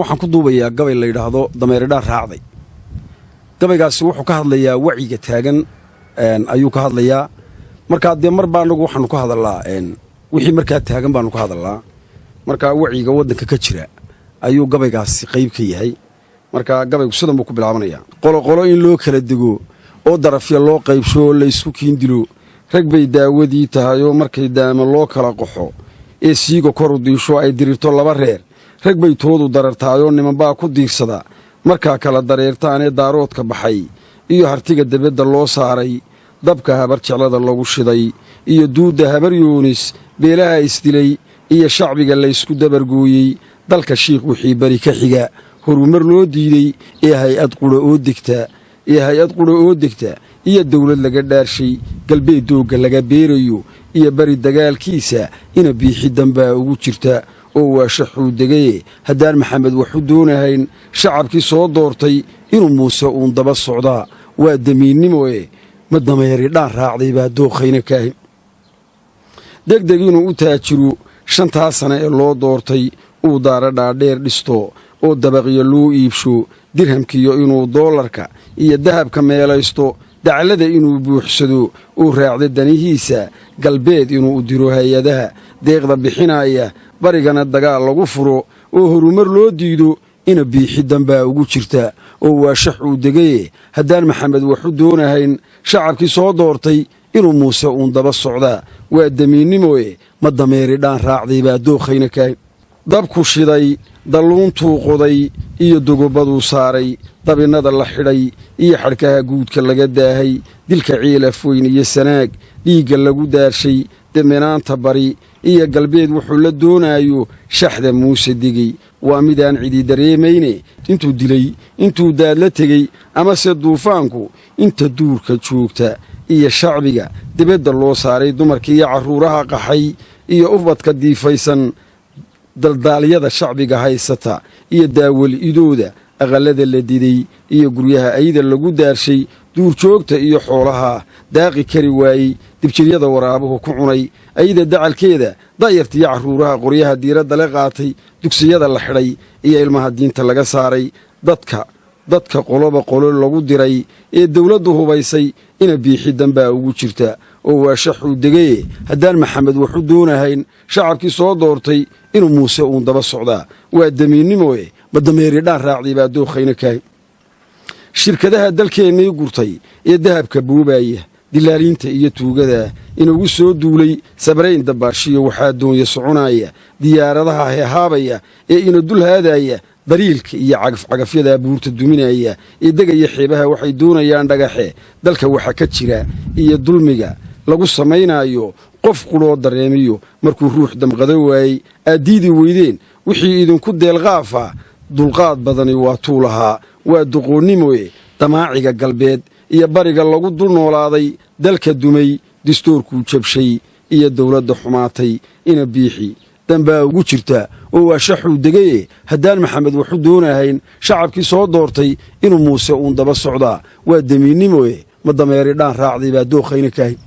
Waxaan ku duubayaa gabay la yidhaahdo Dameeridhaan Raacday. Gabaygaasi wuxuu ka hadlayaa wacyiga taagan ayuu ka hadlayaa. Markaa dee mar baa anagu waxaanu ka hadallaa wixii markaa taagan baanu ka hadallaa. Markaa wacyiga waddanka ka jira ayuu gabaygaasi qayb ka yahay. Markaa gabaygu sidan buu ku bilaabanayaa: qoloqolo in loo kala dego oo darafya loo qaybsho oo laysku kiindilo, rag bay daawadii tahay, oo markay daama loo kala qaxo ee siiga koru diisho ay dirirto laba reer, rag bay toodu darartaayoo nimanbaa ku diirsada. Markaa kala dareertaanee daaroodka baxay iyo hartiga debedda loo saaray, dabka Habar Jeclada lagu shiday iyo duudda Habar Yoonis, beelaha isdilay iyo shacbiga laysku dabargooyey, dalka Shiikh wixii beri ka xiga horumar loo diiday ee hay-ad qudha oo degta ee hay-ad qudha oo degta iyo dawlad laga dhaarshay, galbeed doogga laga beerayo iyo beri dagaalkiisa, ina Biixi danbaa ugu jirta oo waa shaxuu degaye. Haddaan Maxamed waxu doonahayn shacabkii soo doortay, inuu Muuse uun daba socdaa waa damiinnimoe, ma dameeri dhaan raacday baa dookhayna kaahin. Degdeg inuu u taajiro shantaa sane ee loo doortay, uu daara dhaadheer dhisto oo dabaqyo loo iibsho, dirhamkiiyo inuu doolarka iyo dahabka meelaysto, dacallada inuu buuxsado uu raacdo danihiisa, galbeed inuu u diro hay-adaha deeqda bixinaya, barigana dagaal lagu furo oo horumar loo diido, ina Biixi danbaa ugu jirta oo waa shax uu degaye. Haddaan Maxamed waxu doonahayn shacabkii soo doortay, inuu Muuse uun daba socdaa waa damiinnimoe, ma dameeri dhaan raacday baa dookhayna kaahin. Dabku shiday, dalluuntuu qoday iyo dogobaduu saaray, dabinnada la xidhay iyo xadhkaha guudka laga daahay, dilka Ciilafweyn iyo Sanaag dhiigga lagu daarshay, deminaanta bari iyo galbeed wuxuu la doonaayo, shaxda Muuse degey waa midaan cidi dareemayne. Intuu dilay, intuu daadla tegey amase duufaanku, inta duurka joogta iyo shacbiga dibadda loo saaray, dumarka iyo carruuraha qaxay iyo ubadka diifaysan, daldaalyada shacbiga haysata iyo daawal-idooda, aqallada la diday iyo guryaha ayda lagu daarshay, duurjoogta iyo xoolaha daaqi kari waayey, dibjiryada waraabuhu ku cunay, ayda dacalkeeda, da'yarta iyo carruuraha qoryaha diiradda la qaatay, dugsiyada la xidhay iyo ilmaha diinta laga saaray, dadka qoloba qolo lagu diray ee dawladdu hubaysay, ina Biixi danbaa ugu jirta oo waa shaxuu degaye. Haddaan Maxamed waxu doonahayn shacabkii soo doortay, inuu Muuse uun daba socdaa waa damiinnimoe, ma dameeri dhaan raacday baa dookhayna kaahin. Shirkadaha dalkeennii gurtay ee dahabka buubaaya, dilaaliinta iyo tuugada inagu soo duulay, sabrayn dabaashiyo waxaa doonya soconaya, diyaaradaha hehaabaya ee ina dul haadaya, dariilka iyo cagafcagafyadaa buurta duminaya ee degaya xeebaha, waxay doonayaan dhagaxe. Dalka waxa ka jira iyo dulmiga lagu samaynaayo, qof qudhoo dareemiyo markuu ruux damqado waayey, aad diidi weydeen wixii idinku deelqaafa, dulqaad badani waa tuu lahaa, waa doqoonnimoe. Damaaciga galbeed iyo bariga lagu dul noolaaday, dalka dumay, distoorkuu jabshay iyo dawladda xumaatay, ina Biixi danbaa ugu jirta oo waa shaxuu degaye. Haddaan Maxamed waxu doonahayn shacabkii soo doortay, inuu Muuse uun daba socdaa waa damiinnimoe, ma dameeri dhaan raacday baa dookhayna kaahin.